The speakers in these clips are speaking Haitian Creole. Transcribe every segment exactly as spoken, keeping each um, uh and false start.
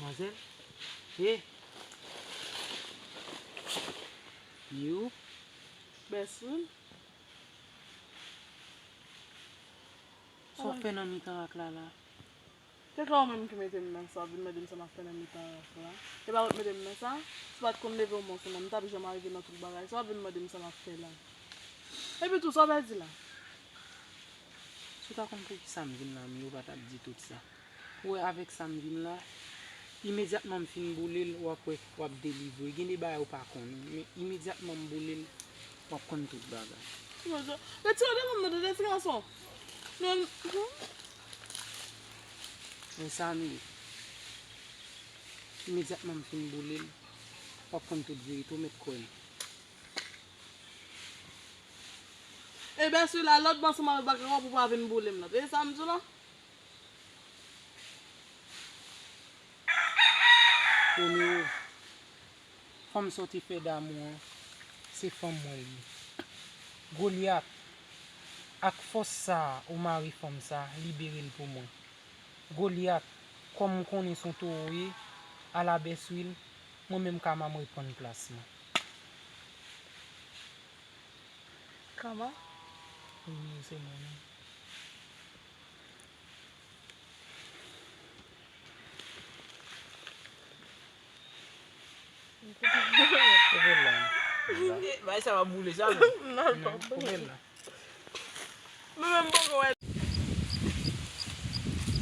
Manzèl. E. Yo. Bèsou. Sa w ap fè nan mitan rak la la? Se ka ou menm ki mete m nan sa, w ap vin mande m sa m ap fè nan mitan rak la. E pa ou t mete m nan sa? Si w pa t konn leve w mò sou mwen, m t ap janm arive nan tout bagay. Sa w ap vin mande m sa m ap fè la? Epi tou, sa w pèdi la? Si w ta konn poukisa m vin la, men ou pa t ap di tout sa. Ou wè, avèk sa m vin la, imedyatman m fin boule l, w ap wè, w ap delivre. Gen de bagay ou pa konnen, men imedyatman m boule l, w ap konn tout bagay. Retire de men m nan, tande, ti gason. Men sa m ye. Imedyatman m fin boule l, w ap konn tout verite, ou mèt kwè m. E byen, sila, lòt bò ansanm avèk baka w pou pa vin boule m nan. Tande sa m di w la? Romeo, fanm sa w te fè damou an, se fanm mwen l ye. Golyat, ak fòs sa a ou mare fanm sa, libere l pou mwen. Golyat, kòm m konnen se yon towo w ye, ala Bèswil, mwen menm Kama m reprann plas mwen. Kama? Wi, se mwen menm. Koupe l la. Bay sa va boule sa menm. Koupe l la. Mwen menm poko wè.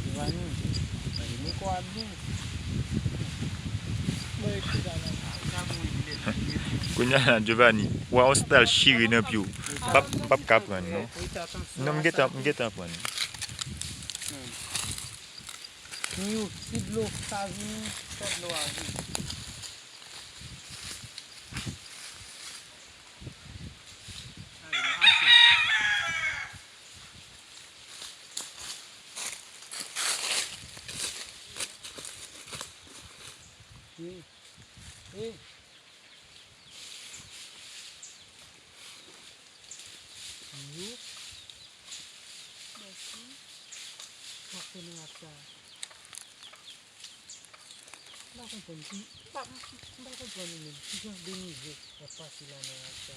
Giovanni, mwen miko ap byen. Kounye a la, Giovanni, w a yon style chire nan pye w. M p ap, m p ap ka pran non. Non, m gentan, m gentan pran. Miyo, si dlo sa vini, fè dlo a vini. Hey, hey. Yo. Mèsi. Sa fè nan rak sa. M pa konprann ki, m pa, m pa konprann ou menm. Ki jan de nivo w ap pase la nan rak sa?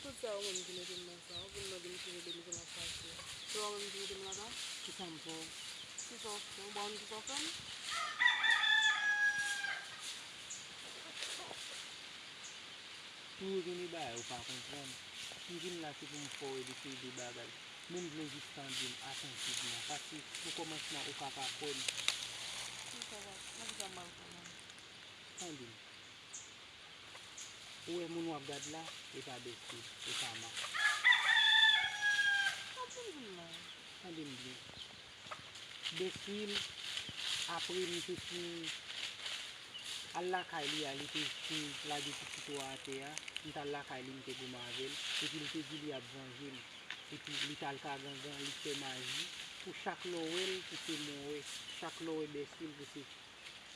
Tout sa ou menm ki mete m nan sa, ou vin mande m ki jan de nivo m ap pase. Se ou menm ki mete m la sa? Kisa m fè w? Kisa w fè? Ou pa konn kisa w fè m? Pou gen de bagay ou pa konprann. M vin la se pou m fè w wè de seri de bagay. Men m vle jis tande m atantivman, paske o kòmansman ou pa ka kwè m. Nan kisa m mal kwè w menm? Tande m. Ou wè moun w ap gad la, e pa Bèswil, e pa Kama. Tande m vin la. Tande m byen. Bèswil, apre m te fin al lakay li a, li te fin lage ti foto a atè a, m t al lakay li, m te goumen avè l, epi l te di li ap vanje m. Epi li t al ka gangan, li fè maji, pou chak lè w wè l, pou se mwen w wè, chak lè w wè Bèswil, pou se,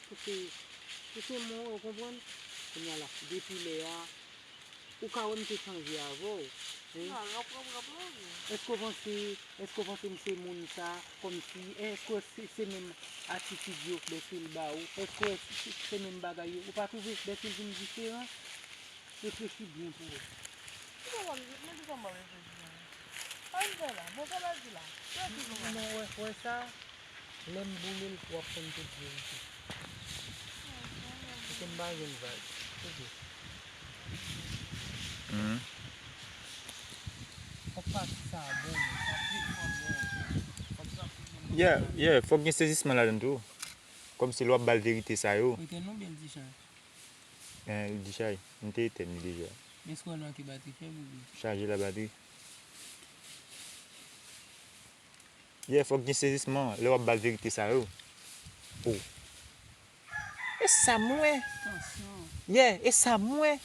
pou se, pou se mwen w wè, w konprann? Kounye a la, depi lè a, ou ka wè m te chanje avè w, hein? Èske w panse, èske w panse m se moun sa, kòmsi, èske se, se menm atitid yo Bèswil ba ou? Èske se, se menm bagay yo? Ou pa twouve Bèswil vin diferan? Reflechi byen pou ou. Kisa w ap, men kisa w ap reflechi la? Sa m fè la? Bon, sa l ap di la? Sa l di nou la? Non, wè, wè sa? Lè m boule l, w ap konn tout verite. Paske m pa jwenn vag. Oke. Mhm. Fòk pati sa a bon, men. Sa pi fò bon. Fòk sa pi bon. Yeah, yeah, fòk gen sezisman ladan tou. Kòmsi lè w ap ba l verite sa yo. Ou etèn non byen l di chay. Eh, li di chay. M te etèn li deja. Men èske w wè l manke batri fèb oubyen? Chaje la batri. Yeah, fòk gen sezisman lè w ap ba l verite sa yo. Oh. E sa m wè. Tansyon. Yeah, e sa m wè.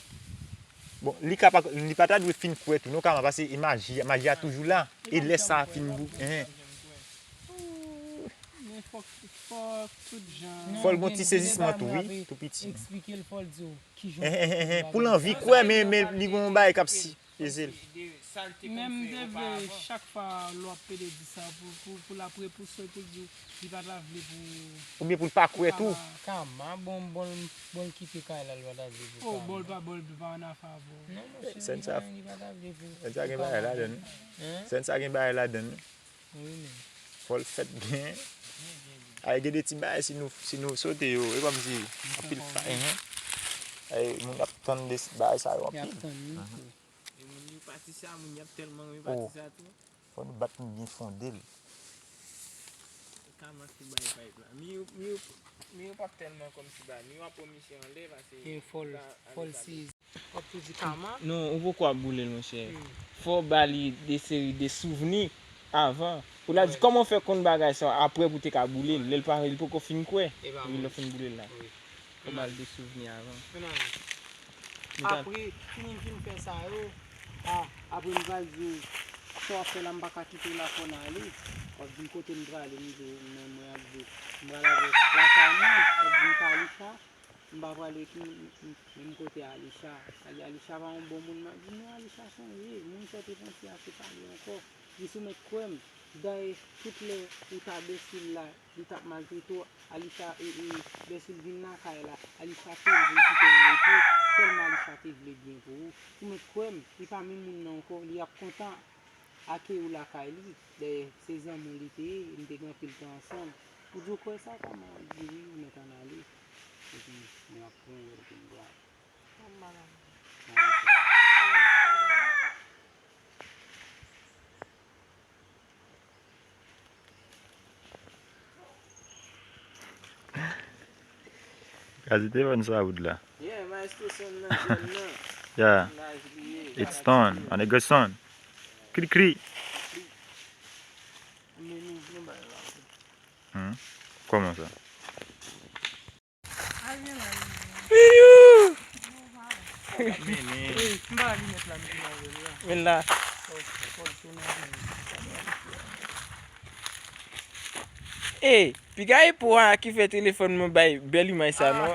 Bon, li ka pa, li pa ta dwe fin kwè tou, non, Kama, paske e maji, maji a toujou la. E lè sa a fin bou, hein. Men fòk, fòk tout jan. Fò l gon ti sezisman tou, wi, tou piti. Eksplike l, fò l di w kijan. Hein, hein, hein, hein. Pou l anvi kwè, men, men li gon bagay k ap si. Izil. De sa l te konn fè opavan. Chak fwa lè w ap pede di sa pou, pou, pou l ap repouse w, pou l di li pa ta vle pou. Oubyen pou l pa kwè tou. Kama bon, bon, bon l kite kay la, l pa ta vle pou Oh, Kama. Bòl pa, Bòl pa ann afè avè w. Non, monchè, Sèn sa- li pa ta vle pou. Sèn sa gen bagay ladan. Sèn sa gen bagay ladan. Wi, men. Fò l fèt byen. Ay, gen de ti bagay si nou, si nou sote yo, e kòmsi anpil fa. Enhen. Ay, moun ap tann de bagay sa yo anpil. Tann li tou. E moun yo pati sa, moun y ap tèlman renmen pati sa tou. Fò nou bat nou byen fonde l. Kama ki bay vibe la. Miyo, Miyo, Miyo p ap tèlman kòmsi ba. Miyo ap pran misye anlè pase. E fò l, fò l sezi. W ap tou di Kama. Non, ou poko ap boule l, monchè. Fò w ba li de seri de souvni avan. Pou l a di, kòman w fè konn bagay sa, apre pou w te ka boule l. Lè l pa, li poko fin kwè. Epi lè w fin boule l la. Fò w ba l de souvni avan. Apre, fini m fin fè sa yo, a, apre m pral di w, sa w ap fè la, m pa ka kite w la fò n ale. W ap di m kote m prale, m di w, men mwen ap di w, m pral avè lakay mwen, w ap di m pa Alicha, m pa prale ki, m, m, menm kote Alicha. Alicha pa yon bon moun, m ap di non, Alicha chanje, moun sa w te panse a se pa li ankò. Li sou mèt kwè m, dayè tout lè ou ta bèsil la, li t ap maltrete w, Alicha, e, e, lè si l vin lakay la, Alicha te vle kite w an repo, tèlman Alicha te vle byen pou ou. Ou mèt kwè m, li pa menm moun nan ankò, li ap kontan akeyi w lakay li. Dayè, se zanmi w li te ye, nou te gen anpil tan ansanm. Ou di w kwè sa, kòman? Li di wi, ou mèt ann ale. Epi, mwen ap pran w, epi m pral. Gazete vann sa wood la. Yeah, maestro son nan zòn nan. Yeah, Nice, liye. It's done. On a good son. Kri kri. Men nou, nou bay la. Hmm. Kòman sa? Men la. Ey, piga e pou a ki fè telefòn mwen bay bèl imaj sa non.